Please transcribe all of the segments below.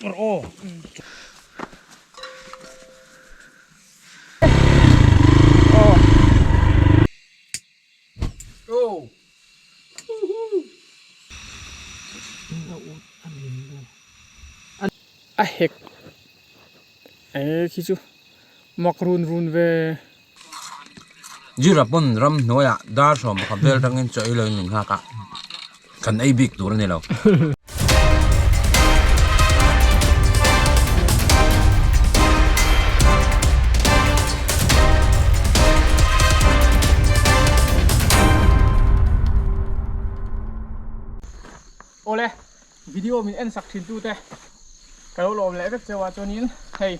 rawh aw. A hek e khi chu mak run run ve. Zira pawn ramhnuaiah dar 11 vel atangin chaw ei loin min nghak a, kan ei bik tur a ni lo. Awle, video min en sak thin tute ka lo lawm leh vek cheu a chuanin hei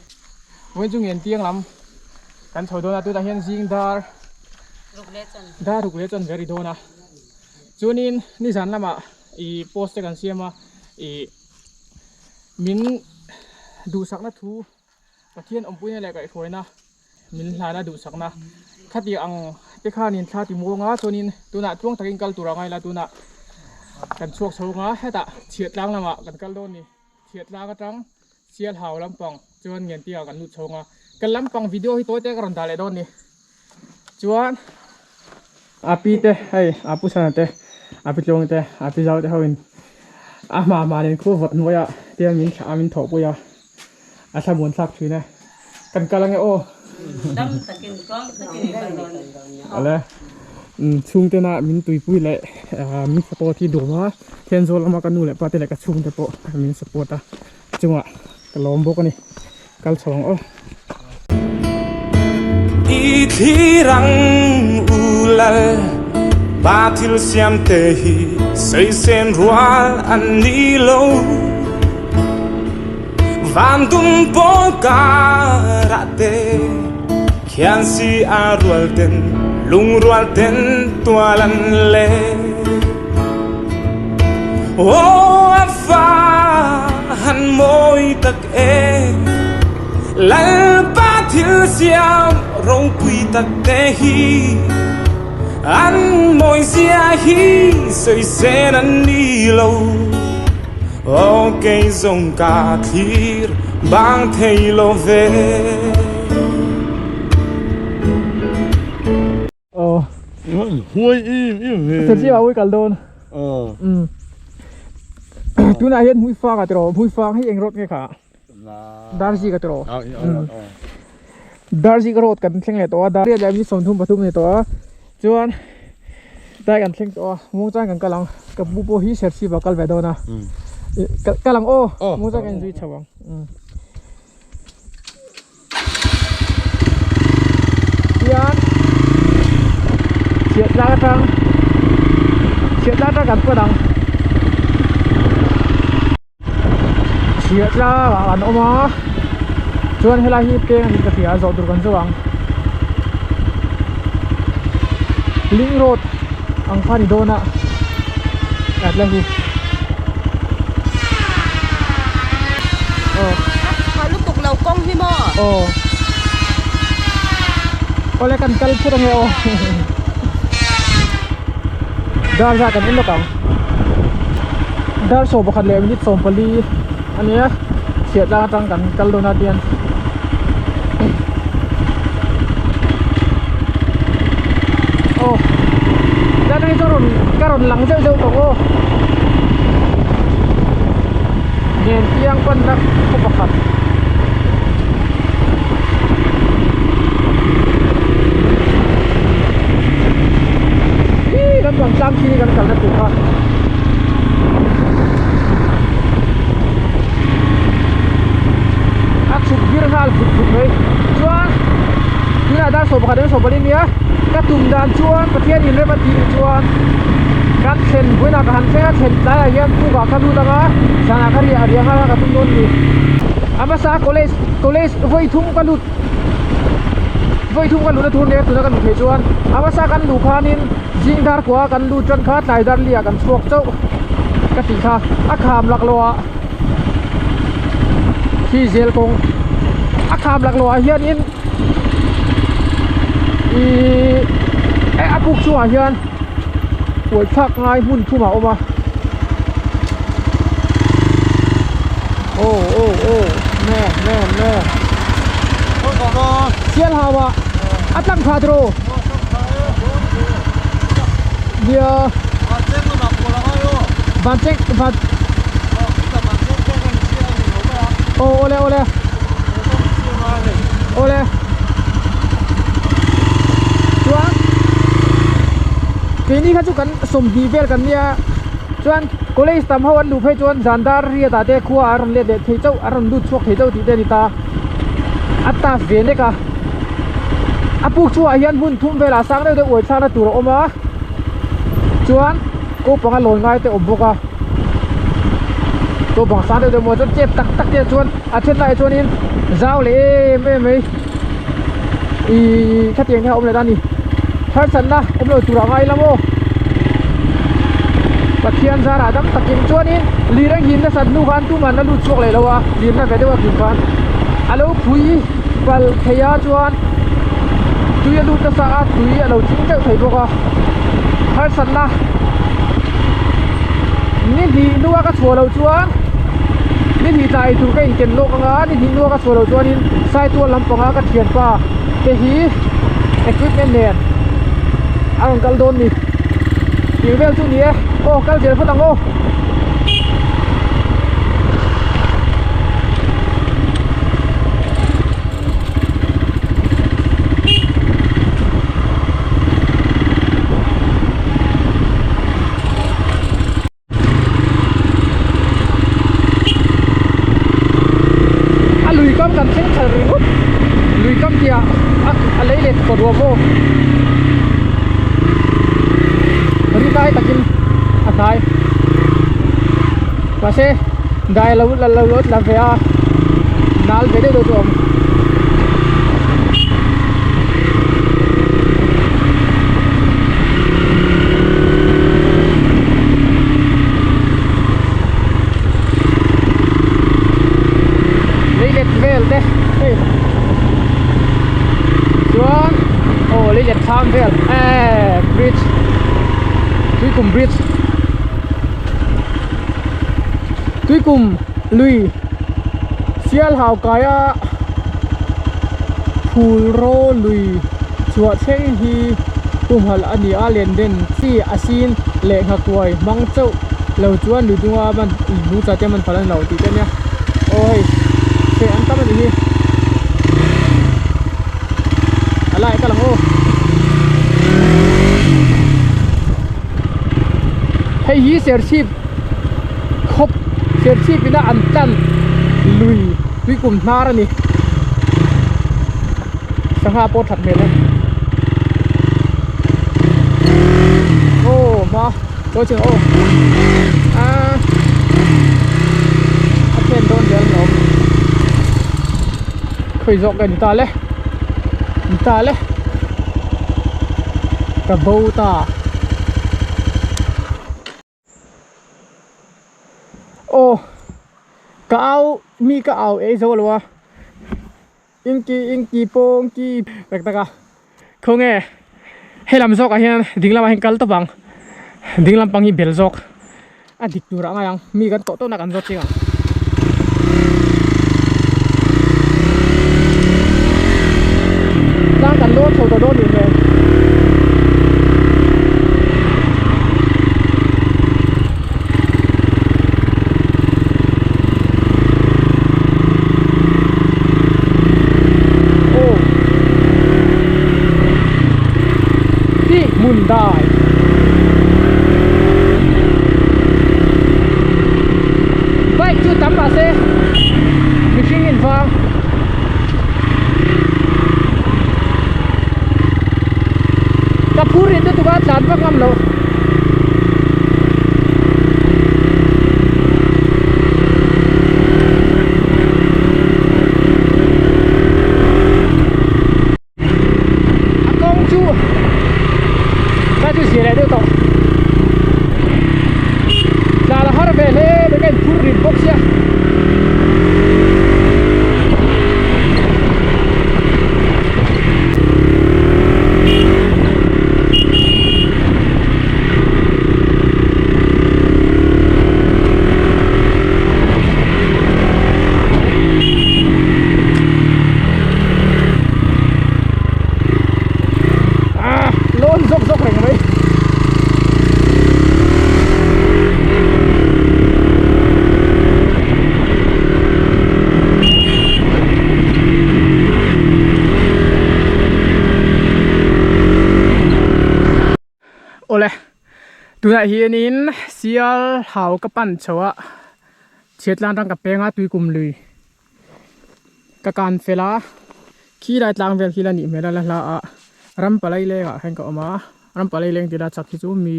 vawiin chu ngen tiang lam kan chho dawn a tunah hian zing dar dar ruk leh chuan ve ri dawn a chuanin nizan lamah ih post te kan siam a ih min duhsakna thu Pathian awmpuina leh kaihhruaina min hlana duhsakna khati ang te khanin thla ti muang a chuanin tunah tluang takin kal tur a ngai la tunah kan chhuak chho anga hetah chhiat tlang lamah kan kal dawn a ni chhiat tlang atang sial hau lampang chuan ngentia kan lut chho anga kan lampang video hi tawi te ka rawn dah leh dawn a ni chuan a pi te hei a pu sana te a pi tluang te a pi zau te ho in a hma hma nen khu vawt hnuaiah te min thlah a min thawhpui a. A thla muan thlak thin e. Kan kal ange aw. Dam takin tluang takin i kal dawn e. Ale. Chhungte na min tuipui leh min support hi duhawm a. Thenzawl lama ka nu leh pa te leh ka chhungte pawh min support a. Chungah ka lawm bawk a ni. Kal chho ang aw. I thlir ang u lal pa thil siam te hi saisen rual an ni lo van dum pawl karah te khian si a rual ten lungrual ten tual an leng Aw a fa han mawi tak e Lalpa thil siam ropui tak te hi An mawi zia hi sawi sen an ni lo Aw kei zawng ka thlir bang thei lo ve. Aw. Huai im im ve. Serchhip ah ui kal dawn. Aw. Um. Tunah hian Hmuifang ah tiraw Hmuifang hi eng road nge kha? Darzik ah tiraw? Darzik road kan thleng leh tawh a Dar riat leh mi 33 ni tawh a chuan tlai kan thleng tawh a muangchang kan kal ang ka pu pawh hi Serchhip ah kal ve dawn a kal ang aw muangchang kan inzui chho ang. Hian chhiat tlang atang chhiat tlang atang kan pan ang chhiat tlang ah an awm a chuan helai hi peng a ni ka hria a zawh tur kan zawh ang link road ang kha a ni dawn a tlai hi. Tha lutuk lo kawng hi maw? Aw. Awle kan kal phut ange aw. Dar zah kan en lawk ang. Dar 11 leh minute 14 ania chhiat tlang atang kan kal dawn a tian. Aw. Dar hi chu rawn ka rawn lang zeuh zeuh tawh aw. Nen tiang panna khaw pakhat. Ih lampang tlang khi kan kalna tur kha. A chhuk vir nghal vut vut mai. Chuan tunah dar 11 emaw 14 nia ka tum dan chuan Pathian inrem a tih chuan kan thlen buaina ka han thleng a thlen tlaiah hian pukah ka lut anga zanah ka riah riah nghal a ka tum dawn a ni. A hmasa college college vawi thum ka lut vawi thum ka lut a tur nia tuna ka lut theih chuan a hmasa kan luh khanin zing dar kua kan lut tan kha tlai dar liah kan chhuak chauh ka tih kha a kham laklawh ah khi zel kawng a kham laklawh ah hianin ihh a buk chungah hian uaih thlak ngai hmun thum a awm a. Aw aw aw me me me Sial hau ah a tlang tha tiraw Nia Van cheng van Aw awle awle Awle Chuan Keini kha chu kan sawmhnih vel kan nia Chuan college tam ho an luh phei chuan zan dar riat ah te khua a rawn let leh thei chauh a rawn lut chhuak thei chauh tih te a ni ta. A task ve nek a. A puk chhuah hian hmun thum velah sang deuh deuh uai thlakna tur a awm a. Chuan ko panga lawi ngai te a awm bawk a. Ko bang sang deuh deuh maw chuan chep tak tak te chuan a then laiah chuanin zau leh em em mai ihh khatiang te kha a awm leh ta a ni. Harsatna awm lo turah ngai ila maw? Pathian zarah dam takin chuanin lir a nghin nasat hnu khan tuman a lut chhuak leh lo a, lirna ve deuh a kim khan a lo phui pal thei a chuan tui a lut nasa a tui a lo ching teuh thei bawk a harsatna ni hnih hnua ka chhuah loh chuan ni hnih tlai tur ka inken lawk anga ni hnih hnua ka chhuah loh chuanin saitual lampanga ka thianpa te hi equipment nen a rawn kal dawn ni tih vel chu ni e aw kal zel phawt ang aw. A lui kam kan thleng thar ringawt lui kam tih ah a lei let kawt ruam aw ri lai takin a hnai mahse dai lo la lo la ve a nal ve deuh deuh chu a awm. Leilet vel te hei chuan aw leilet thlam vel eee bridge tuikum bridge tuikum lui sial hau kaia phul ro lui chhuah thleng hi humhalh a ni a len den chi a sin leh nghakuai hmang chauh lo chuan lui dunga man lu cha te man phal a ni lo tih te a nia aw hei feh an tam a nih hi a lai kal ang aw hei hi serchhip khawp serchhip ina an tlan lui tuikum hnar a ni sangha pawh that hmel e aw hma chawi chin aw a a then dawn zel ni awm khawi zawk nge ni ta le ni ta le ka bo ta. Aw ka au mi ka au ei zo lo a inki inki pawng ki tak tak a khawnge he lam zawk ah hian ding lamah hian kal tawp ang ding lam pang hi bel zawk a dik tur ah ngai ang mi kan tawh tawh na kan zawt chiang ang. Tlang kan lawn chho tawh dawn nih hmel. Aw Tih hmun dai. Bike chu tam mahse mihring in vang. Ka phur rin lutuk a tlan vak ngam lo. A kawng chu ka chu zir leh deuh tawh tlan a har ve hle mai ka inphur rin bawk sia. Awle tunah hianin sial hau ka pan chho a chhiatlan rang ka peng a tuikum lui ka kan fel a khi lai tlang vel khi la nih hmel a la hla a ram palai leng ah khan ka awm a ram palai leng tih la chak hi chu mi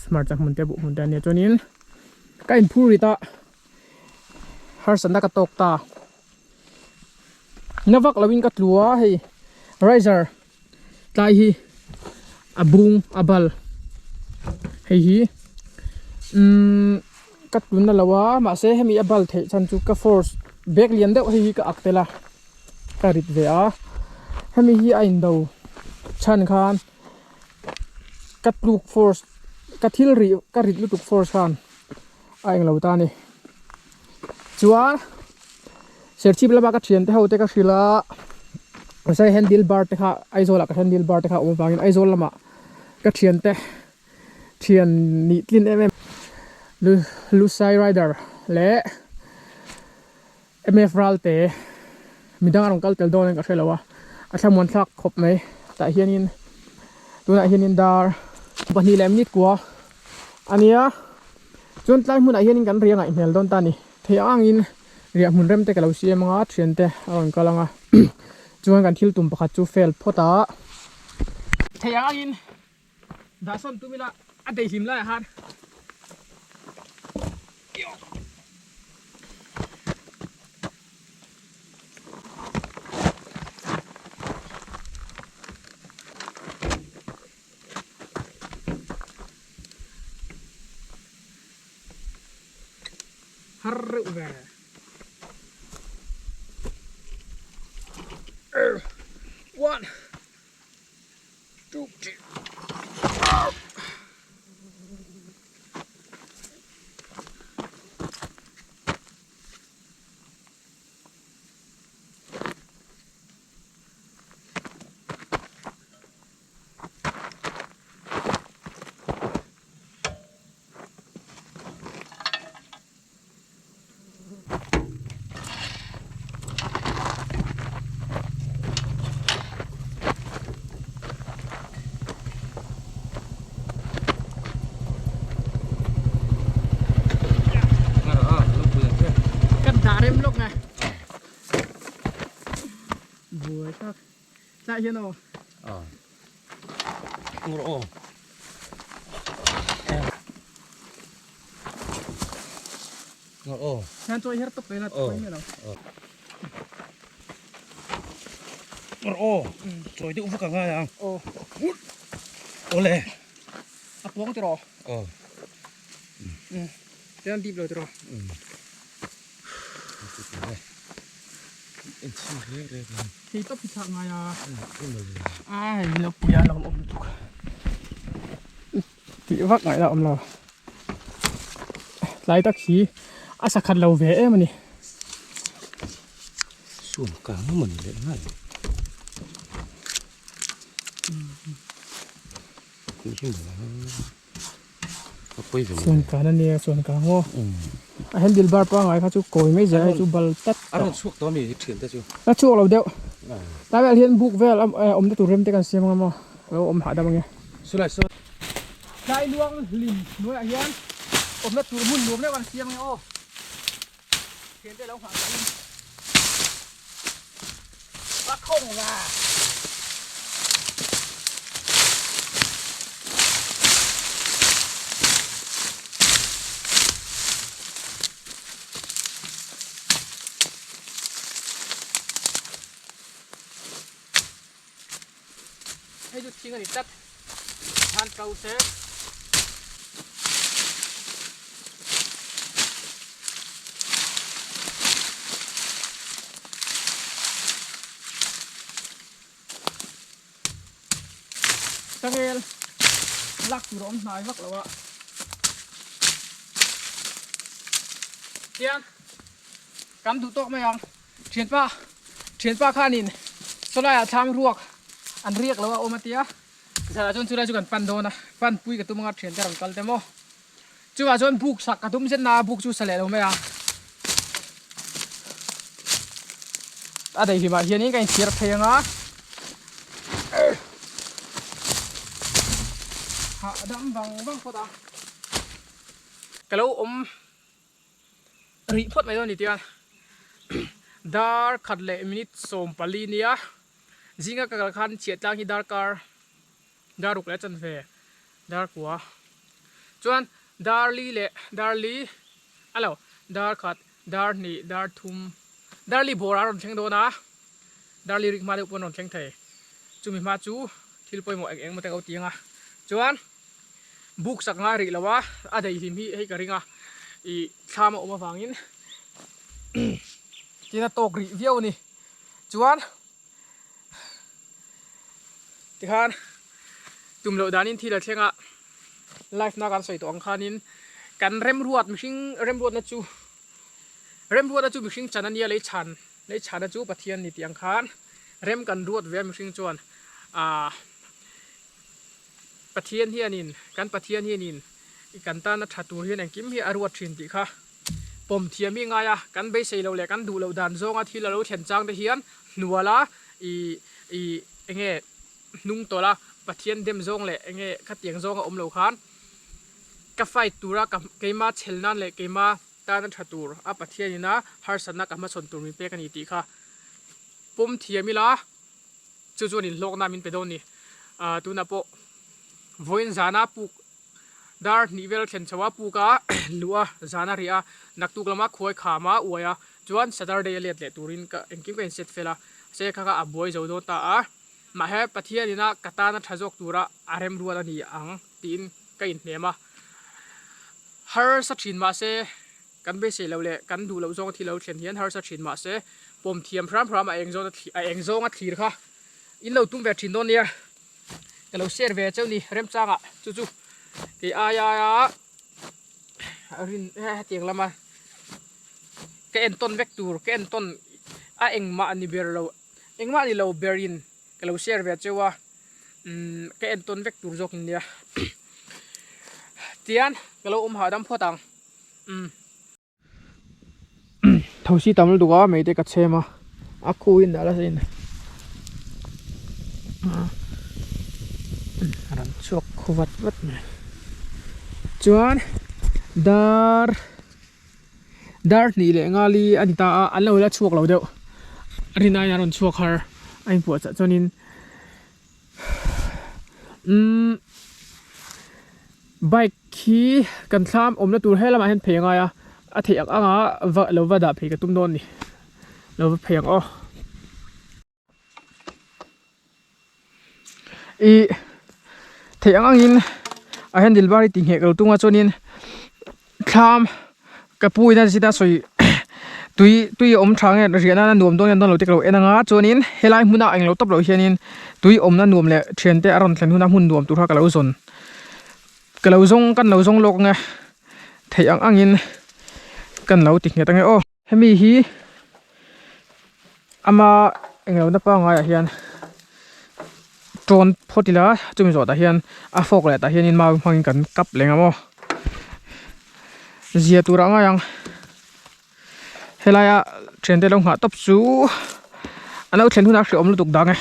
hmarcha hmun te buh hmun te a nia chuanin ka inphur rit a harsatna ka tawk ta na vak lo in ka tlu a hei riser tlai hi a bung a bal hei hi umm ka tun na lo a mahse hemi a bal theih chhan chu ka force bag lian deuh hei hi ka ak tel a ka rit ve a hemi hi a indo chhan khan ka tluk force ka thil rih ka rit lutuk force khan a englo ta a ni chuan serchhip lama ka thiante ho te ka hrilh a mahse handle bar te kha Aizawl ah ka handle bar te kha a awm avangin Aizawl lamah ka thiante thian nih tlin em em Lusai rider leh M_F Ralte midang a rawn kal tel dawn in ka hrelo a a thlamuan thlak khawp mai tah hianin tunah hianin dar pahnih leh minute kua a nia chuan tlai hmunah hianin kan riah ngaih hmel dawn ta a ni thei angin riah hmun rem te ka lo siam anga thiante a rawn kal anga chuan kan thil tum pakhat chu fail phawt a thei angin dah sawn tum ila a daihlim laiah khan Har reuh ve. One, two, three. Kan dah rem lawk nge. Buai tak. Tlai hian aw. Hian chawi her tawp vel a chawi miah lo. Chawi deuh vak a ngai ang. Awle. A pawng tiraw? Tian dip lo tiraw? Thei tawp hi thlak ngai a. Ai lo pui a lo awm tuk. Tih vak ngaih la awm lo. Tlai tak hi a sakhat lo ve em a ni. Suam kang a mawni leh ngai. Chuan kan a nia chuan ka ngaw a handle bar pangai kha chu kawi mai zel a chu bal tlat a rawn chhuak tawh ami thian te chu a chhuak lo deuh tlai velah hian buk vel awm te tur rem te kan siam ang a maw lo awm hahdam ange sulai saw tlai luang hlim hnuaiah hian awmna tur hmun nuam deuh kan siam ange aw thian te lo nghah sak in a khawng va. Hei chu thing a ni tlat han to se. Changel lak tur a awm hnai vak lo a tiang kan duh tawk mai ang. Thianpa thianpa khanin sawlaiah thlam ruak an riak lo a awm a tia zanah chuan chulai chu kan pan dawn a pan pui ka tum anga thiante rawn kal te maw chuvah chuan buk sak ka tum zet na a buk chu sa leh lo mai a a daihlimah hianin ka inchhir phei anga. Hahdam vang vang phawt a. Ka lo awm rih phawt mai dawn ni tian dar khat leh minute 14 nia zinga ka kal khan chhiah tlang hi darkar dar ruk leh a chanve dar kua chuan dar li leh dar li a lo dar khat dar hnih dar thum dar li bawrah a rawn thleng dawn a dar li rik hma deuh pawh an rawn thleng thei chumi hma chu thil pawimawh eng eng emaw te ka lo ti ang a chuan. Buk sak ngai rih lo a, a daihlim hi hei ka ring a, ih thlam a awm avangin tin a tawk rih viau a ni. Chuan tikhan tum loh danin thil a thleng a, live na kan sawi tawh ang khanin kan remruat mihring remruatna chu remruatna chu mihring chan a nia lei chhan lei chhana chu Pathian ni tih ang khan rem kan ruat ve a mihring chuan ah. Pathian hianin, kan Pathian hianin i kan tana tha tur hian engkim hi a ruat thin tih kha pawm thiam hi ngai a, kan beisei loh leh kan duh loh dan zawnga thil a lo thlen chang te hian hnual a i i enge hnung tawlh a, Pathian dem zawng leh enge khatiang zawnga awm lo khan ka fight tura ka keima chhel nan leh keima tana tha tur a Pathian ina harsatna ka hmachhawn tur min pek a ni tih kha pawm thiam ila. Chu chuan inhlawkna min pe dawn ni. Ahh tunah pawh vawiin zana puk dar hnih vel thlen chho a puk a luh a zana rih a naktuk lama khuai kham a uai a chuan Saturday a let leh turin ka engkim ka inset fel a se kha kha a buai zo dawn ta a mahse Pathian ina ka tana tha zawk tura a remruat a ni ang tiin ka inhnem a harsa thin mahse Kan beisei loh leh kan duh loh zawng thil lo thlen hian harsa thin mah se pawm thiam hram hram a eng zawn a eng zawng a thlir kha in lo tum ve thin dawn nia ka lo share ve cheu ni remchangah chu chu kei ai aia rin hetiang lama ka entawn vek tur ka entawn a engmah ni ber lo engmah ni lo berin ka lo share ve cheu a umm ka entawn vek tur zawk nia tian ka lo awm hahdam phawt ang. Umm Thosi tam lutuk a mei te ka chhem a a khu in dah nasa in a rawn chhuak khu vat vat mai chuan dar dar hnih leh ngali a ni ta a an lo la chhuak lo deuh rin aiin a rawn chhuak har a inpuahchah chuanin umm bike hi kan thlam awmna tur he lamah hian phei a ngai a a theih ang anga va lo va dah phei ka tum dawn a ni lo va phei ang aw ih theih ang angin a handle bar hi ti ngheh ka lo tung a chuanin thlam ka pu in a zit a sawi tui tui a awm tha nge riah nana nuam dawn nge dawn lo te ka lo en anga chuanin helai hmuna englo tawp loh hianin tui awmna nuam leh thian te a rawn thlen huna hmun nuam tur kha ka lo zawn ka lo zawng kan lo zawng lawk ange theih ang angin kan lo ti nghet ange aw. Hemi hi ama englo na pangaiah hian tawn phawt ila chumi zawh tah hian a fawk leh tah hianin mau hmangin kan kap leh ang aw zia turah ngai ang helaia thiante lo nghah tawp chu an lo thlen hunah hreawm lutuk dang e.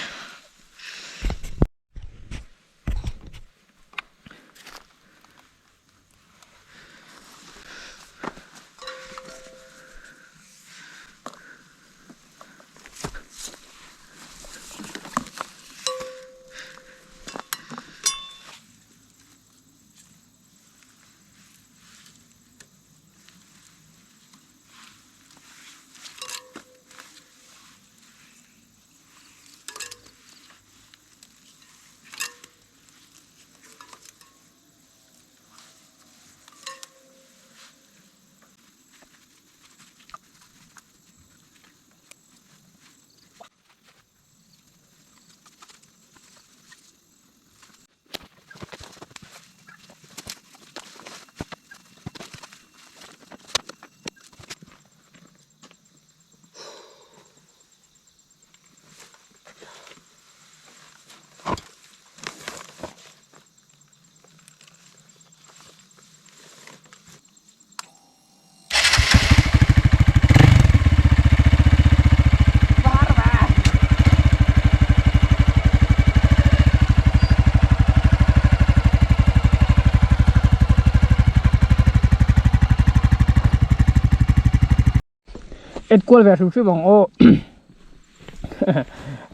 En kual ve hrim hrim ang aw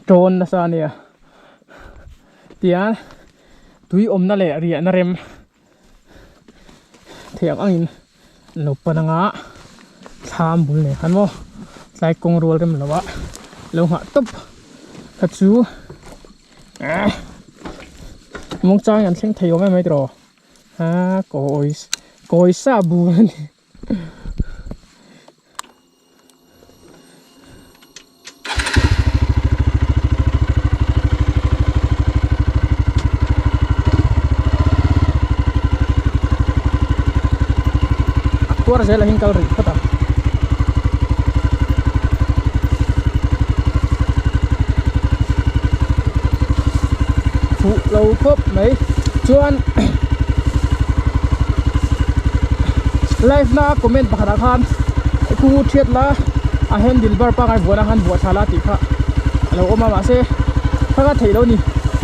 tawn nasa ania tian tui awmna leh riahna rem theih ang angin an lo pan anga thlam bul nei khan maw tlai kawng rual rem lo ah lo nghah tawp kha chu ah muangchang in an thleng thei awm em mai tiraw a kawi kawi sa bur a ni. Tuar zel a hing kal rih phawt a. Fuh lo khawp mai chuan live na comment pakhat ah khan khu thiat la a handle bar pangai vuan a khan vuah thla la tih kha a lo awm a mahse kha ka theih loh a ni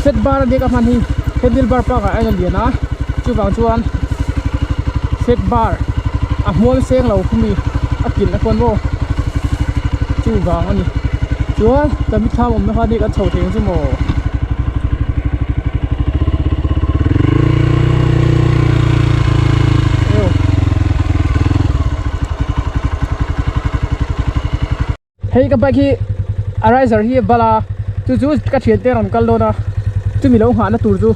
fat bar ania ka hman hi handle bar pangai a in lian a chuvang chuan fat bar a hmuam seng lo khumi a kilh a khawn maw chuvang a ni chuan ka mitthlam awmna kha ni kan chho thei ang chu maw. Hei ka bike hi a riser hi a bal a chu chu ka thian te rawn kal dawn a chumi lo nghahna tur chu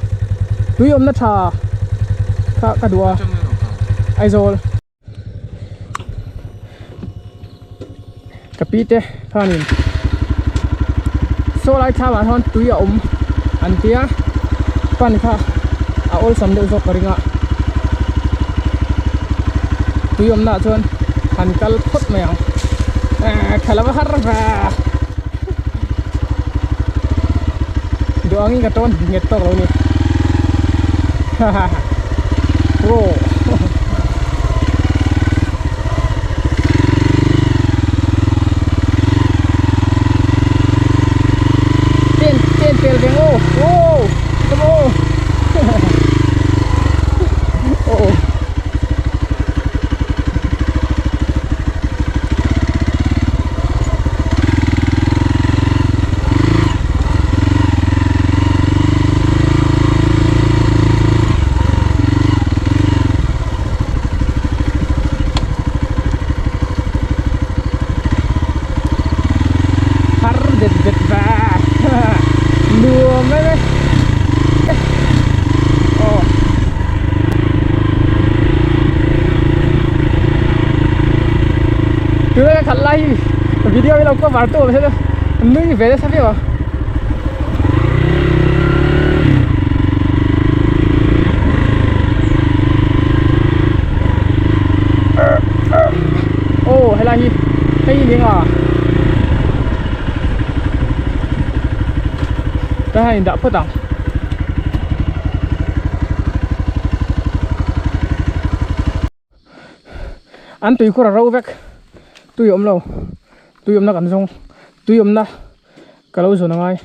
tui awmna tha kha ka duh a Aizawl. Ka pi te khanin saw lai thlam ah sawn tui a awm an tia pan kha a awlsam deuh zawk ka ring a tui awmna ah chuan han kal phawt mai ang ehh thla lova har va duh angin ka tawn nghet tawk lo a ni haha pro. Pen pen pel veng aw aw come on oh Har det det va nuam em e aw tuna ka khalh lai hi video hi lo cover tu awm se chu nui ve nasa viau ang. Aw helai hi hei ni anga ka han indah phawt ang an tuikhur a ro vek tui a awm lo tui awmna kan zawng tui awmna ka lo zawn angai.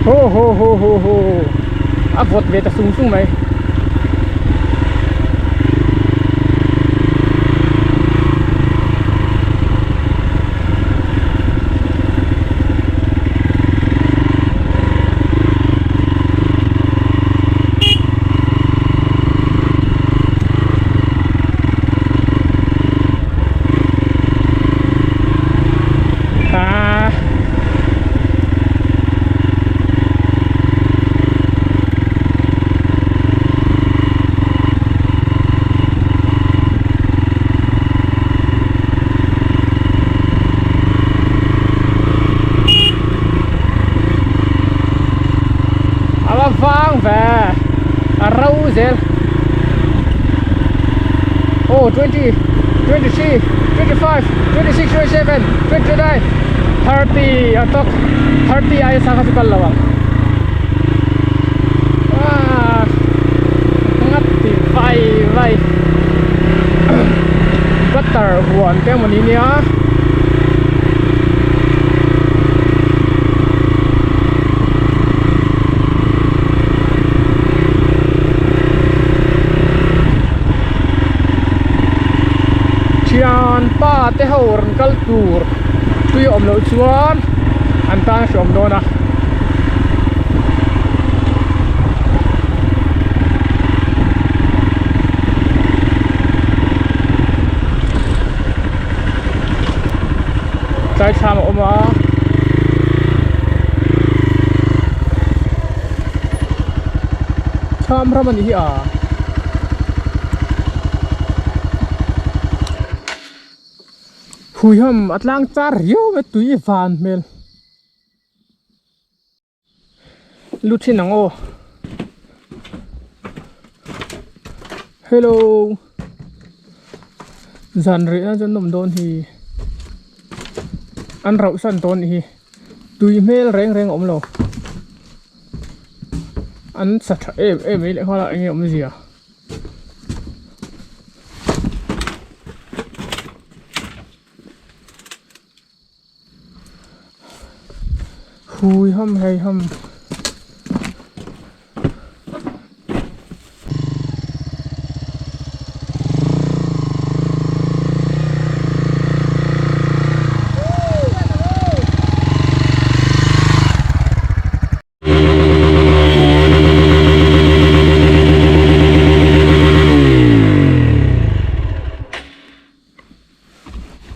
Ho ho ho ho ho a vawt ve ta sung sung mai. A va vang ve a ro zel oh 20 23 25 26 27 29 30 a tawk. 30 aia sang kha chu kal lo ang ah ngat ti vai vai butter huan te emawni nia. Thianpa te ho rawn kal tur tui awm loh chuan an tan a hreawm dawn a. Tlai thlam a awm a. Thlam ram a ni hi a. Huiham a tlang char riau mai tui van hmel. Lu thin ang aw. Hello. Zan reh na chuan nawm dawn hi. An rauh san tawh a nih hi. Tui hmel reng reng a awm lo. An sa tha em em mai leh nghal a enge awmzia. Hui ham hei ham.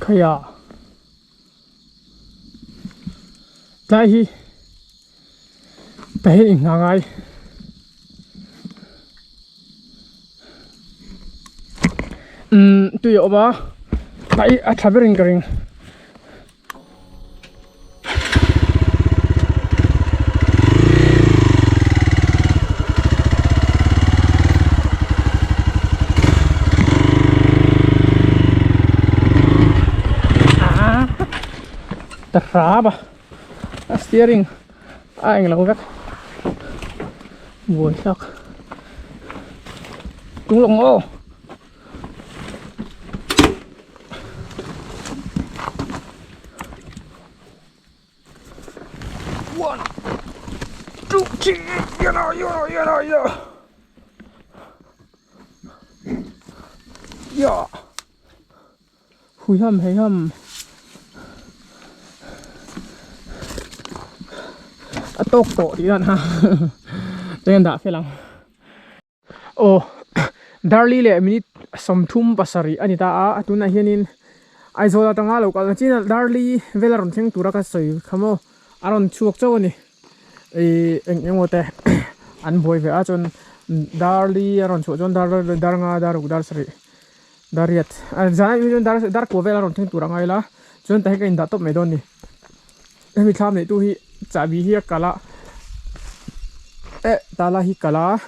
Khaia tlai hi ta hian inghah ngai umm tui a awm a tlai a tha berin ka ring. Ta hrap a a steering a eng lo vek buai thlak tung lawng aw. One, two, three, yada, yada, yada, yada. Yeah. Hui ham hei ham. A tawk tawh tih dan ha. Chuan dah fel ang. Aw Darli leh minute 37 a ni ta a, tunah hianin Aizawl atanga lo kalna chin a Darli vel a rawn thleng tura ka sawi kha maw a rawn chhuak chauh a ni ih eng emaw te an buai ve a chuan Darli a rawn chhuah chuan dar dar nga dar ruk dar sarih dar riat zan ah chuan dar dar kua vel a rawn thleng tur a ngai la chuan tah hian ka indah tawp mai dawn a ni hemi thlam neih tu hi chahbi hi a kalh a eh tala hi kalh a.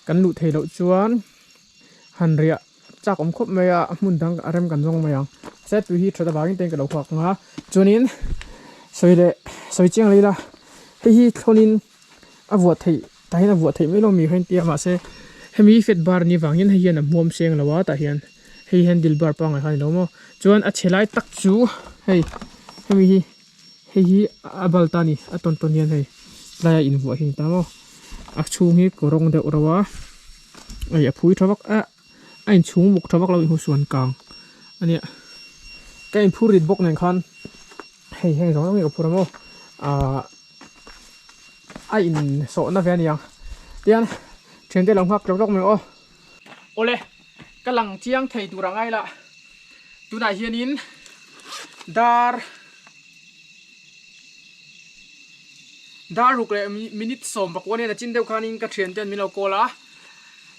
Kan luh theih loh chuan han riah chak awm khawp mai a hmun dang a rem kan zawng mai ang set tui hi that avangin te ka lo khuak ang a chuanin sawi leh sawi chiang leh ila hei hi thlawnin a vuah theih tah hian a vuah theih mai lo mi kha intia mahse hemi fat bar ni vangin hei hian a hmuam seng lo a tah hian hei hian dil bar pangngai kha a ni lo maw chuan a chhe lai tak chu hei hemi hi. Hei hi a bal ta a ni a tawn tawn hian hei tlai a invuah hi a ni ta maw a chhung hi kawrawng deuh reuh a hei a phui tha vak a a inchhung muk tha vak lo inhu suan kang a nia ka inphur rit bawk nen khan hei heng zawng zawng hi ka phur a maw ahh a insawhna ve a ni ang tihian thiante lo nghak tlawk tlawk mai aw. Awle ka lang chiang thei tur ang aila tunah hianin dar dar ruk leh minute 11 hian a chin deuh khanin ka thian ten min lo call a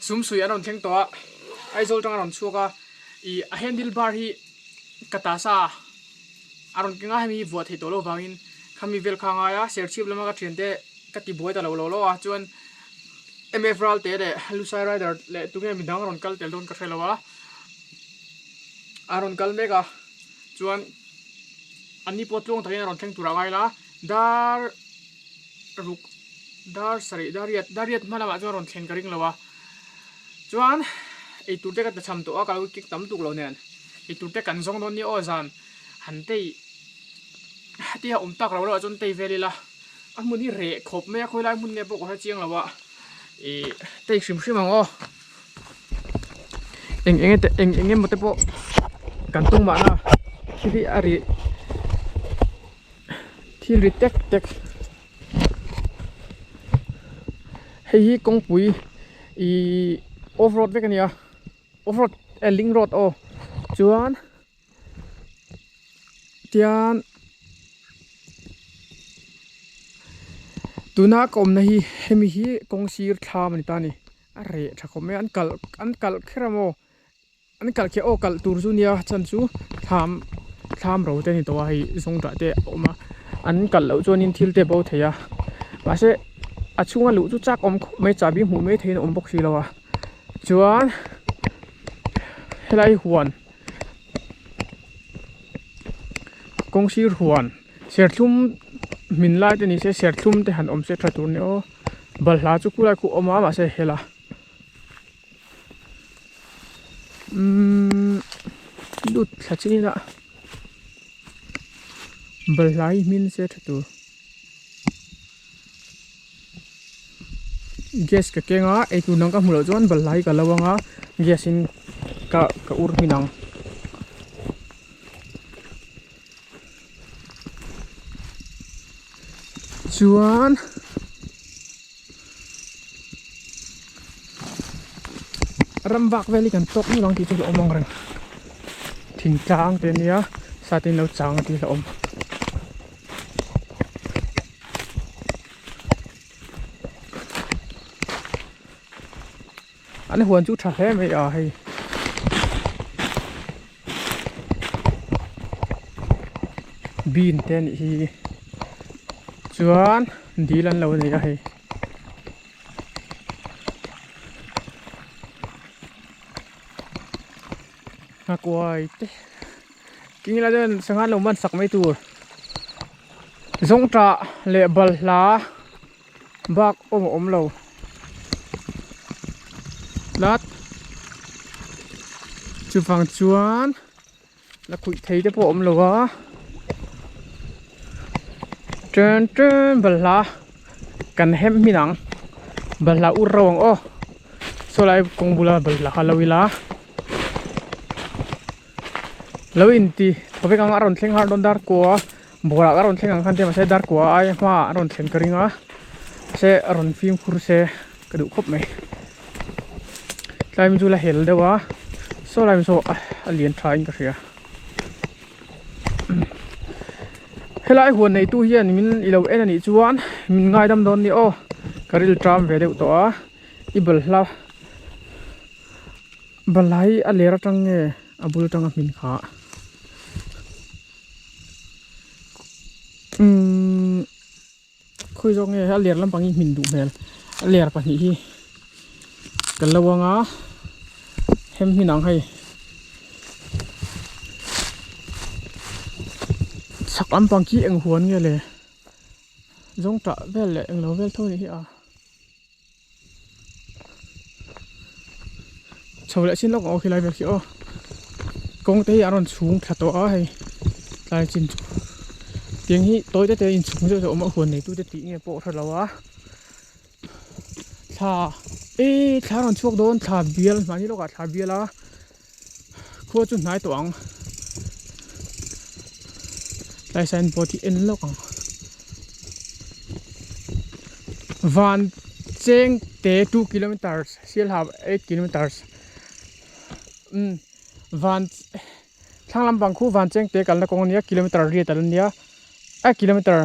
sumsui an rawn thleng tawh a Aizawl tang a rawn chhuak a ih a handle bar hi ka ta sa a rawn keng a hemi hi vuah theih tawh loh vangin khami vel kha a ngai a serchhip lama ka thian te ka ti buai ta lo lo lo a chuan M_F Ralte leh Lusai Rider leh tunge midang rawn kal tel dawn ka hre lo a a rawn kal mek a chuan an ni pawh tluang takin a rawn thleng tur a ngai la. Dar ruk dar sarih dar riat dar riat hma lamah chuan rawn thlen ka ring lo a chuan eitur te ka tlachham tawh a ka lo kik tam tuk lo nen eitur te kan zawng dawn nia aw zan han tei hetia awm tak lo loh chuan tei vel ila a hmun hi reh khawp mai a khawilai hmun nge pawh ka hre chiang lo a ih tei hrim hrim ang aw eng eng te eng eng emaw te pawh kan tum mahna thil hi a rih. Thil ri tek tek hei hi kawngpui ihh off road vek a ni a off road eh link road aw chuan tian tuna ka awmna hi hemi hi kawng sir thlam a ni ta a ni a reh tha khawp mai a an kalh an kalh kher a maw. An kalh khi aw kalh tur chu nia chan chu thlam thlam ro te a ni tawh a hei zawngṭah te a awm a an kalh loh chuanin thil te a bo thei a mahse a chhunga luh chu chak awm khawp mai chahbi hmuh mai theihin a awm bawk si lo a chuan helai huan kawng sir huan serthlum hmin lai te ni se serthlum te han awm se tha tur a ni aw balhla chu khulai khu a awm a mahse hela. Umm lut thla chin a balhla hi hmin se tha tur gas ka keng a eitur dang ka hmu loh chuan balhla hi ka lo ang a gas in ka ka ur hmin ang. Chuan ram vak vel hi kan tawk nual ang tih chu a awm ang reng thingtlang te ania sate in lo chang tih a awm. An huan chu tha hle mai a hei. Bean te anih hi chuan dil an lo nei a hei. Nghakuai te king ila chuan sangha an lo man sak mai tur zawngtah leh balhla. Bak awm a awm lo tlat chuvang chuan la khuih thei te pawh a awm lo a chen chen balhla kan hem hmin ang balhla ur reuh ang aw saw lai kawng bula balhla kha lo ila lo inti thaw vek ang a rawn thleng har dawn dar kua. Bulah ka rawn thleng ang khan te mahse dar kua ai hmaah a rawn thlen ka ring a mahse a rawn fimkhur se ka duh khawp mai tlai mi chu la hel deuh a saw lai saw a lian tha in ka hria helai huan nei tu hian min i lo en anih chuan min ngaidam dawn ni aw ka ril ṭam ve deuh tawh a i balhla balhla hi a ler atang nge a bul atanga hmin kha. Umm khawi zawk nge a ler lampang hi hmin duh hmel a ler pahnih hi ka lo ang a hem hmin ang hei chhak lampang khi eng huan nge le zawng tah vel leh englo vel tho anih hi a. Chho leh chin lawk ang aw khilai vel khi aw kawng te hi a rawn chhung thla tawh a hei tlai chin chu tiang hi tawi te te in chhung deuh deuh a awm a huan neitu te tih nge pawh hre lo a thla eee thla a rawn chhuak dawn thla bial mahni lawkah thla bial a khua chu hnai tawh ang tlai sign board hi en lawk ang van cheng te 2 kilometers sialhau 8 kilometers umm van thlang lampang khu van cheng te kalna kawng ania kilometer riat a la nia a kilometer.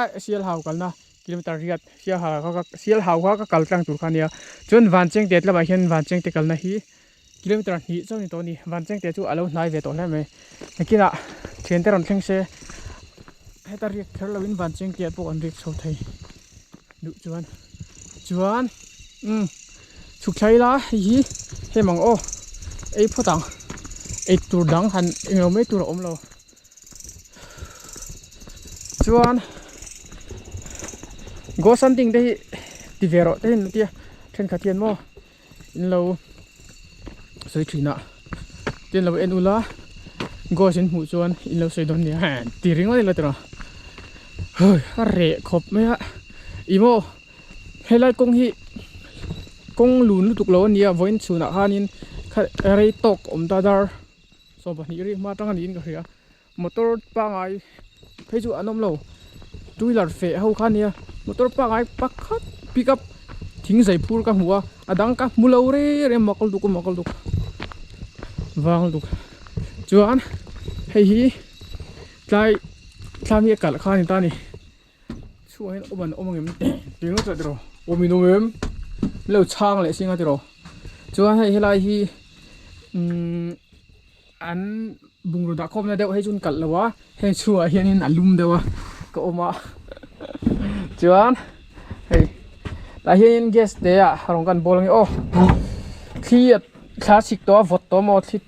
Aih Sialhau kalna kilometer riat Sialhau kha ka Sialhau kha ka kal tlang tur kha ania chuan Vanchengte lamah hian Vanchengte kalna hi kilometer hnih chauh a ni tawh a ni Vanchengte chu a lo hnai ve tawh hle mai nakinah thiante rawn thleng se heta riak kher lovin Vanchengte ah pawh an riak chho thei duh chuan chuan umm chhuk thla ila hei hi hem ang aw ei phawt ang ei tur dang han englo mai tur a awm lo. Chuan ghost hunting te hi ti ve rawh te hi an tia thenkhat hian maw in lo sawi thin a tin lo en ula ghost in hmuh chuan in lo sawi dawn nia ti ringawt ila tiraw hei a reh khawp mai a ih maw helai kawng hi kawng lun lutuk lo ania vawiin chhunah khanin rei tawk awm ta dar 22 ri hma atang a niin ka hria. Motor pangai phei chu an awm lo two wheeler feh ho kha ania motor pangai pakhat pick up thing zai phur ka hmu a a dang ka hmu lo reng reng mak lutuk mak lutuk vang lutuk chuan hei hi tlai thlam hi a kalh kha a ni ta a ni chhuah hian awm an awm ang em tih ngawt lah tiraw awm in awm em min lo chhang leh singa tiraw chuan hei helai hi umm. An bungraw dah khawmna deuh hei chu an kalh lo a, heng chhungah hianin a lum deuh a ka awm a chuan hei tah hianin gas te ah rawn kan bawl ange aw thli a thla chhik tawh a vawt tawh maw thli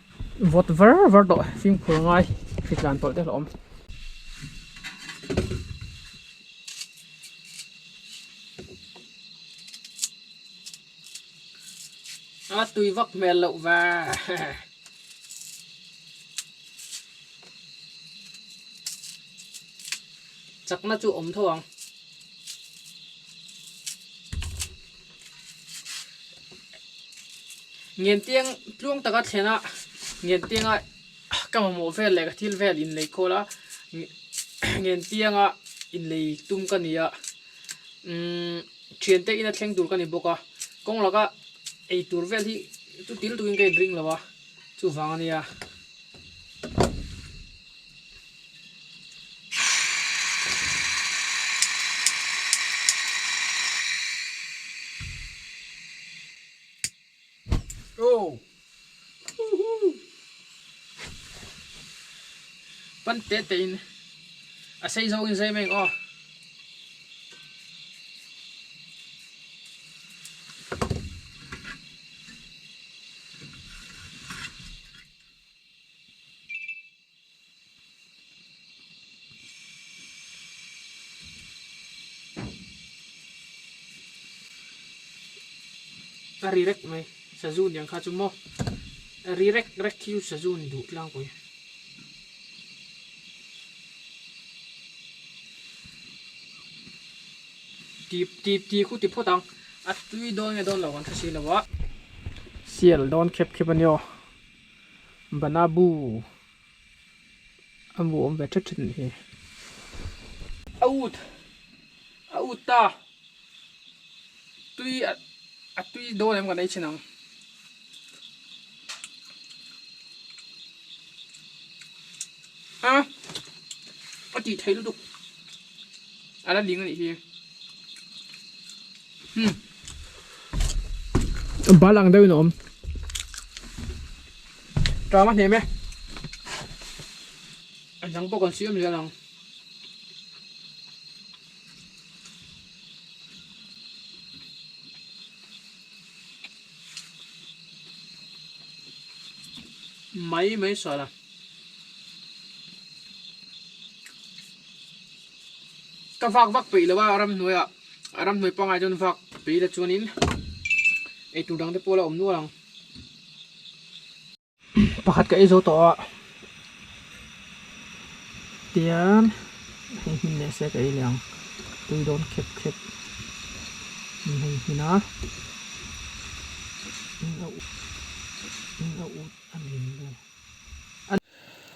vawt var var tawh fimkhur ngai hritlan tawlh te hlauhawm. A tui vak hmel loh va. Chakna chu awm tho ang. Ngentiang tluang taka thlen a ngentianga ka mamawh vel leh ka thil vel inlei khawl a ngentianga inlei tum ka ni a. Umm thiante ina thleng tur ka ni bawk a kawng laka ei tur vel hi chu til tukin ka inring lo a chuvang a nia. Pan te te in a sei zawng in zai mai ang aw. A ri rek mai sazu niang kha chu maw a ri rek rek khi chu sazu ni duh tlangpui. Ti ti ti khu ti phawt ang a tui dawn nge dawn lo kan hre si lo a. Sial dawn khep khep a ni aw banabu. A mu awm ve thet thet anih hi. A ut a ut ta tui a tui dawn em kan ei chhin ang. A a tih theih lutuk a la ling anih hi. Hmm. Bal ang deuhin a awm. Ṭam a hnem e. A dang pawh kan siam zel ang. Mai mai sual a. Ka vak vak peih lo a ramhnuaiah a ramhnuai pangngai chuan vak peih ila chuanin eitur dang te pawh a la awm nual ang. Pakhat ka ei zo tawh a tian hei hmin leh se ka ei leh ang tui dawn khep khep hei hmin a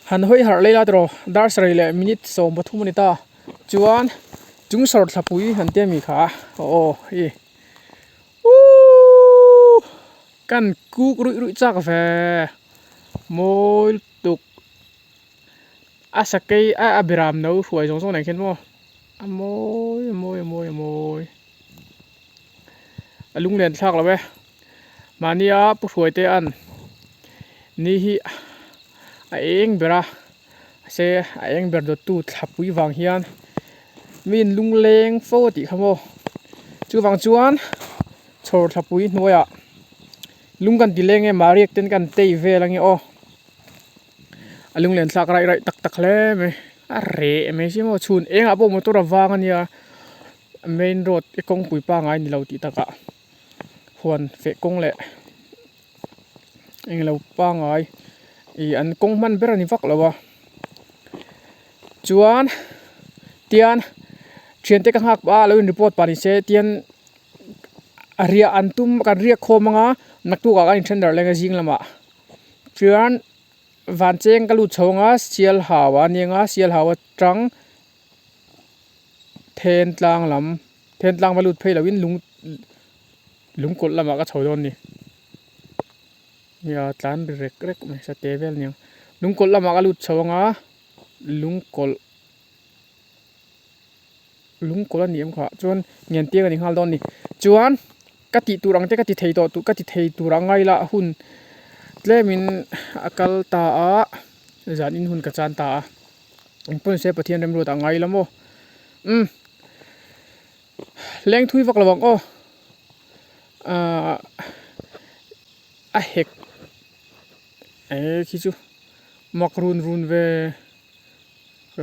han hawi harh lei la tawh dar sarih leh minute 13 a ni ta chuan chung sawr thlapui han tia mi kha aw i uuhh. Kan kuk ruih ruih chak ve mawi lutuk a sakei a a biram no hruai zawng zawng nen khian maw a mawi a mawi a mawi a mawi a lunglen thlak lo e mahnia pu hruai te an ni hi a eng ber a se a eng ber dawttu thlapui vang hian mi in lungleng fo a tih kha maw chuvang chuan. Chhawr thlapui hnuaiah lung kan ti leng nge mahriak ten kan tei vel ange aw a lunglen thlak raih raih tak tak hle mai. A reh mai si maw chhun engah pawh motor a vang a nia main road kawngpui pangai ni lo tih takah huan feh kawng leh englo pangai ih an kawng hman ber a ni vak lo a chuan tian thiante ka nghak pah a lo in report pah ni se tian a riah an tum kan riak khawm anga naktuk ah kan in then darh leng a zing lamah chuan. Van cheng ka lut chho anga sial hau a nia nga sial hau atang then tlang lam then tlang va lut phei loin lung lungkawlh lamah ka chho dawn a ni nia tlan ri rek rek mai sate vel aniang lungkawlh lamah ka lut chho anga lungkawlh lungkawlh a ni em kha chuan ngen tiang a ni nghal dawn a ni chuan ka tih tur ang te ka ti thei tawh ka ti thei tur ang ngai la hun tlemin a kal ta a zan in hun ka chan ta a engpawh nise Pathian remruat a ngai la maw umm leng thui vak lo ang aw ahh a hek eh khi chu mak run run ve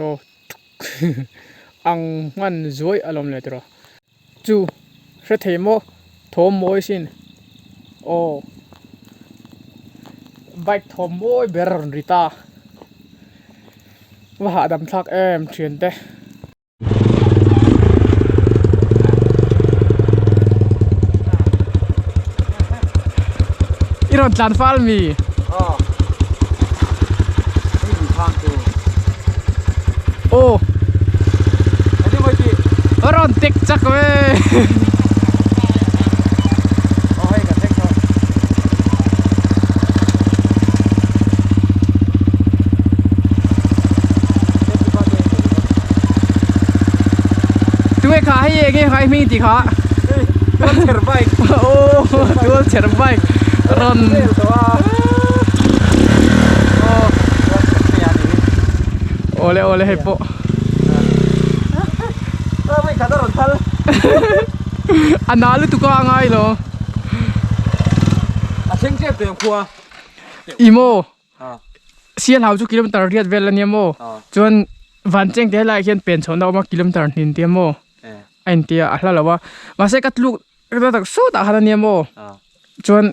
aw. Ang hman zuai a lawm leh tiraw. Chu hre thei maw thawm mawi sin aw bike thawm mawi ber a rawn ri ta va hahdam thlak em thiante. I rawn tlan fal mi? Aw. A rawn tek chak ve. Tunge kha hei enge kha i hming tih kha? Tualchher bike. Aw tualchher bike rawn. Awle awle hei pawh. A na lutuk a a ngai lo. A thleng tep tep khua. I maw? Sialhau chu kilometer riat vel ania maw? Chuan Vancheng te helaiah hian pen chhohna a awm a kilometer hnin tia maw? A intia a hla lo a. Mahse ka tluk ka tak sawtah khan ania maw? Chuan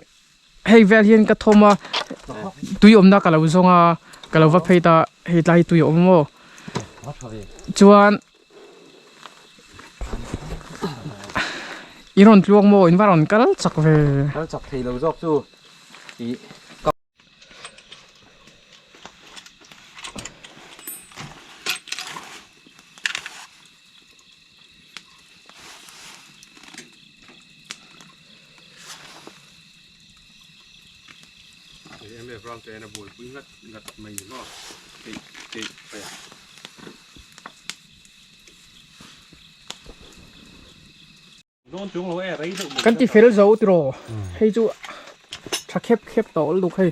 hei vel hian ka thawm a tui awmna ka lo zawng a ka lo va phei ta hei tlai hi tui a awm maw? Chuan i rawn tluang maw? In va rawn kal chak ve. Kal chak thei lo zawk chu i Kan ti fel zo tiraw hei chu tha khep khep tawh lutuk hei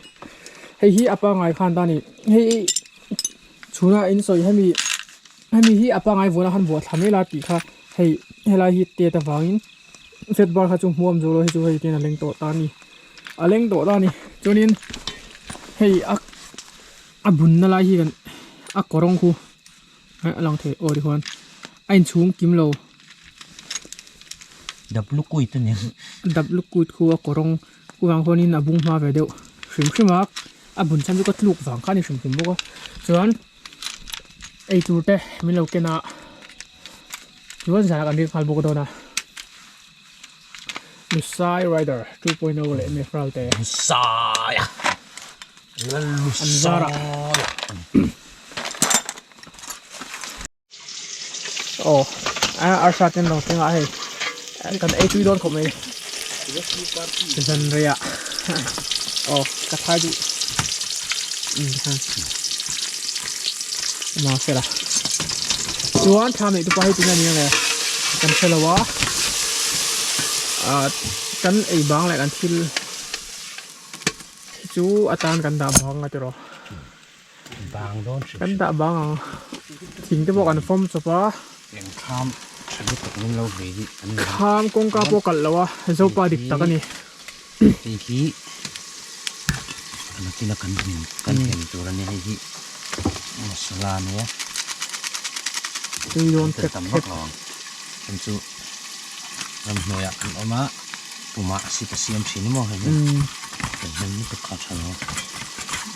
hei hi a pangai khan ta a ni hei chhuna in sawi hemi hemi hi a pangai vuana khan vuah thla mai la tih kha hei helai hi tet avangin fat bar kha chu hmuam zo lo hei chu hei tian a leng tawh ta a ni a leng tawh ta a ni chuanin hei a a bunna lai hi kan a kawrawng khu. A lang thei aw tikhuan a inchhung kim lo. Dap lukuit a ni. Dap lukuit khu a kawrawng khu vang khuanin a bung hma ve deuh hrim hrim a, a bun chhan chu ka tluk vang kha a ni hrim hrim bawk a. Chuan eitur te min lo ken a, chuan zanah kan rik nghal bawk dawn a. Lusai Rider 2.0 leh Mefral te. Lusai a. An zar a. Aw a arsa ten lo thleng a hei kan ei tui dawn khawp mai zan rei ah aw ka thai duh um ma fela chuan thla neih tupa hi tunge nia nge kan hre lo a ah kan ei bang leh kan thil hi chu atan kan dah bang a tiraw bang dawn hrim kan dah bang ang thing te pawh kan fawm chawp a engkham tha lutuk min lo ve hi an ni kham kawngka pawh kalh lo a zopa dik tak a ni hei hi nakin a kan hnim kan hnem tur a nia hei hi masala a nia. Tui dawn Kan tam vak lo ang. Kan chu ramhnuaiah kan awm a, pumah sit a siam thin emaw hei hian kan hnem lutuk kha a tha lo.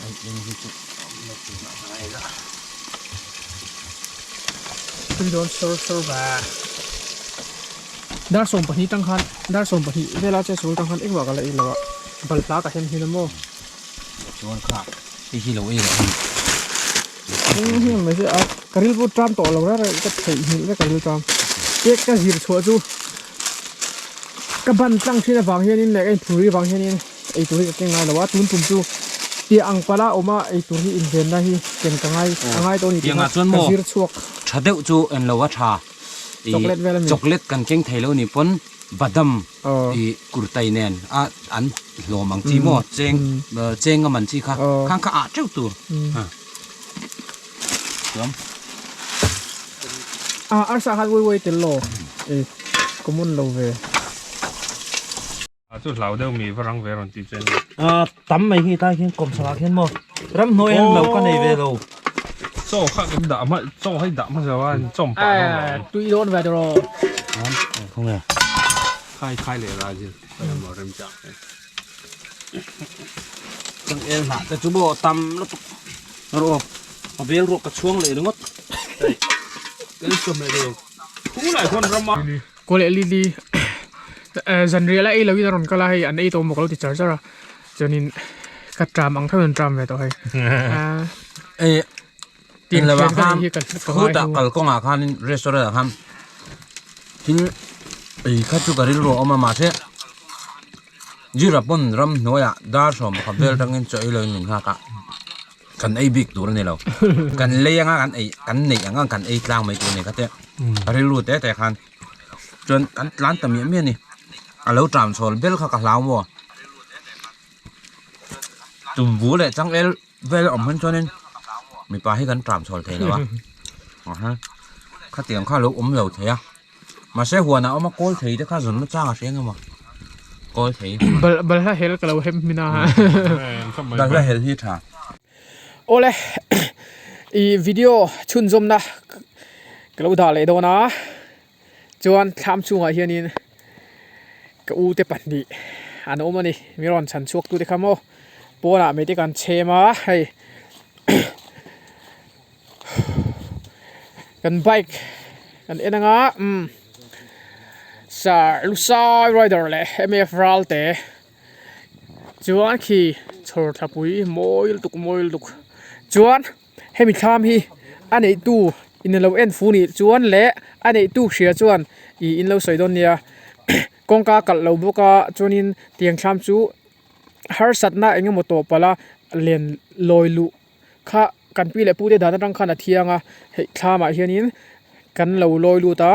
Ai eng hi chu a awm lo tur a ngai la. Tui dawn sawr sawr va. Dar 12 tang khan dar 12 vela che sul tang khan engmah ka la ei lo a, balhla ka hem hin a maw. Chuan kha hei hi lo ei rawh hei. Eng hi mai se a ka ril pawh ṭam tawh lo reng reng ka theih nghilh vek ka ril ṭam. Cake ka zir chhuah chu ka ban tlang thin avang hianin leh ka inphur ri avang hianin eitur hi ka keng ngai lo a, tun tum chu piah ang pala awm a eitur hi invenna hi ken ka ngai a ngai tawh a ni tih kha ka zir chhuak. Tha deuh chu en lo a tha. Chocolate vel a mi. Chocolate kan keng thei lo ni pawn badam i kurtai nen a an hlawm ang chi maw cheng cheng a man chi kha khang kha ah teuh tur chuan. A arsa khan uai uai tel lo e common lo ve. A chu hlau deuh mi va rang ve rawn ti che ni. A tam mai khi tlai khian kawm chhakah khian maw ramhnuai hian lo ka nei ve lo. Chaw kha kan dah hma chaw hei dah hmasa a chawm pah dawn lo. Tui dawn ve tawh. Khawnge. Khai khai leh la zir khawi emaw rem chak te. Changel hnah te chu maw tam lutuk rawh a bel ruak ka chhuang leh ringawt. Kan sawm leh deuh thu lai khawn ram a. Kaw leh Lily zanriah la ei loin a rawn kal a hei an ei tawh maw ka lo ti char char a chuanin ka tram ang theuhin an tram ve tawh hei eh tin lo ah khan khutah kalkawngah khanin restaurant ah khan thil ei kha chu ka rilru a awm a mahse Zira pawn ramhnuaiah dar 11 vel atangin chaw ei loin min nghak a. Kan ei bik tur a ni lo. Kan lei anga kan ei kan neih ang ang kan ei tlang mai tur a ni kha te. A rilru te te khan chuan kan tlan ta miah miah a ni. A lo tram chhawl bel kha ka hlau maw. Tumbu leh changel vel a awm hen chuanin mipa hi kan tram chhawl thei lo a. Aha khatiang kha a lo awm lo thei a. Mahse huanah a awm a kawl thei te kha zawn nachang a hre eng emaw kawl thei. Bal balhla hel ka lo hem hmin a. Balhla hel hi tha. Awle i video chhunzawmna ka lo dah leh dawn a chuan thlam chhungah hianin ka u te pahnih an awm a ni mi rawn chhan chhuak tute kha maw pawnah mei te kan chhem a hei kan bike kan en anga umm sir lusai rider leh mf ralte chuan khi chhawr thlapui mawi lutuk mawi lutuk chuan hemi thlam hi a neihtu in alo en fu nih chuan leh a neihtu hria chuan ih in lo sawi dawn nia kawngka kalh lo bawk a chuanin tiang thlam chu harsatna eng emaw tawh palh a len lawi luh. Kha kan pi leh pute dan atang khan a thiang a, hei thlamah hianin kan lo lawi lut a,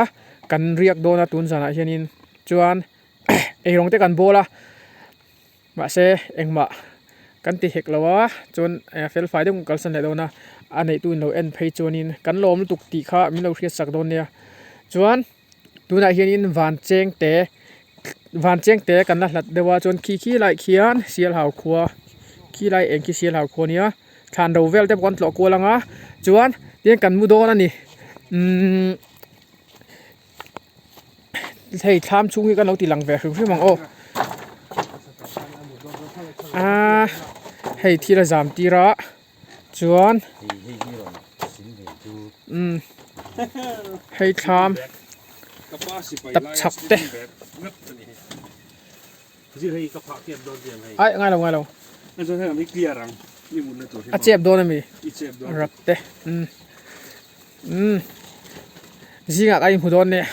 kan riak dawn a tun zanah hianin chuan eirawng te kan bawl a, mahse engmah kan ti hek lo a, chuan fel fai deuh kan kalsan leh dawn a, a neihtu in lo en phei chuanin kan lawm lutuk tih kha min lo hriat sak dawn nia, chuan tunah hianin van cheng te van cheng te kan la hlat deuh a chuan khi khi lai khian sialhau khua khi lai eng khi sialhau khua ania thlan ro vel te pawh kan tlawh kual ang a chuan tihian kan mu dawn a ni umm hei thlam chhung hi kan lo ti lang ve hrim hrim ang aw aaa hei thil a zam tir a. Chuan umm hei thlam tap chhak te ai ngai lo ngai lo a chep dawn ami rap te umm umm zingah ka inhmu dawn nia.